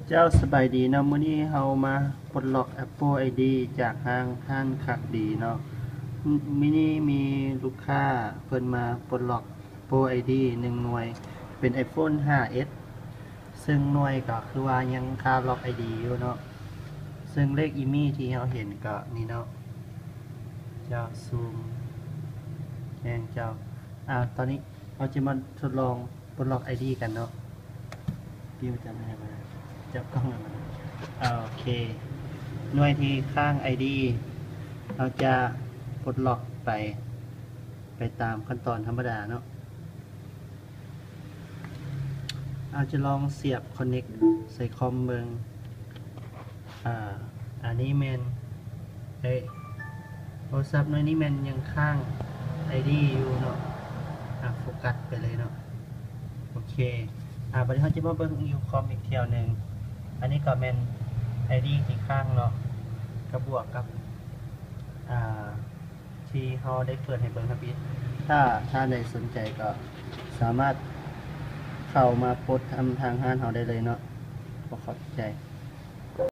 ເຈົ້າ ສະບາຍດີເນາະ, ມື້ນີ້ເຮົາມາປົດລັອກ Apple ໄອ ດີ ຈາກຮ້ານ ຮ້ານຄັກດີເນາະ. ມື້ນີ້ມີລູກຄ້າເພິ່ນມາປົດລັອກ Apple ໄອ ດີ ໜຶ່ງໜ່ວຍ ເປັນ iPhone ຫ້າ S ເຊິ່ງໜ່ວຍກໍຄືວ່າຍັງຄາລັອກ ໄອ ດີ ຢູ່ເນາະ. ເຊິ່ງເລກອີ່ມີທີ່ເຮົາເຫັນກໍນີ້ເນາະ, ເຈົ້າ ຊູມແຮງເຈົ້າ. ອາ ຕອນນີ້ເຮົາຈະມາທົດລອງປົດລັອກ ໄອ ດີ ກັນເນາະ. ປິວຈັບໃຫ້ແນ່ ຈັບກ້ອງໃຫ້ມັນ. ໂອເຄ ໜ່ວຍທີ່ຄ້າງ ໄອ ດີ ເຮົາຈະປົດລັອກໄປ ໄປຕາມຂັ້ນຕອນທຳມະດາເນາະ. ອາດຈະລອງສຽບ connect ໃສ່ຄອມເບິ່ງ. ອາ ອັນນີ້ແມ່ນ ເອີ ໂທລະສັບໜ່ວຍນີ້ແມ່ນຍັງຄ້າງ ໄອ ດີ ຢູ່ເນາະ. ອາ ໂຟກັສໄປເລີຍເນາະ. ໂອເຄ ອາ ບັດນີ້ເຮົາຈະມາເບິ່ງຢູ່ຄອມອີກທ່ຽວໜຶ່ງ. ອັນນີ້ກໍແມ່ນ ໄອ ດີ ທີ່ຄ້າງເນາະ, ກະບວກກັບ ອາ ທີ່ເຮົາໄດ້ເປີດໃຫ້ເບິ່ງທຳອິດ. ຖ້າທ່ານໃດສົນໃຈກໍສາມາດເຂົ້າມາປົດນຳທາງຮ້ານເຮົາໄດ້ເລີຍເນາະ. ຂໍຂອບໃຈ.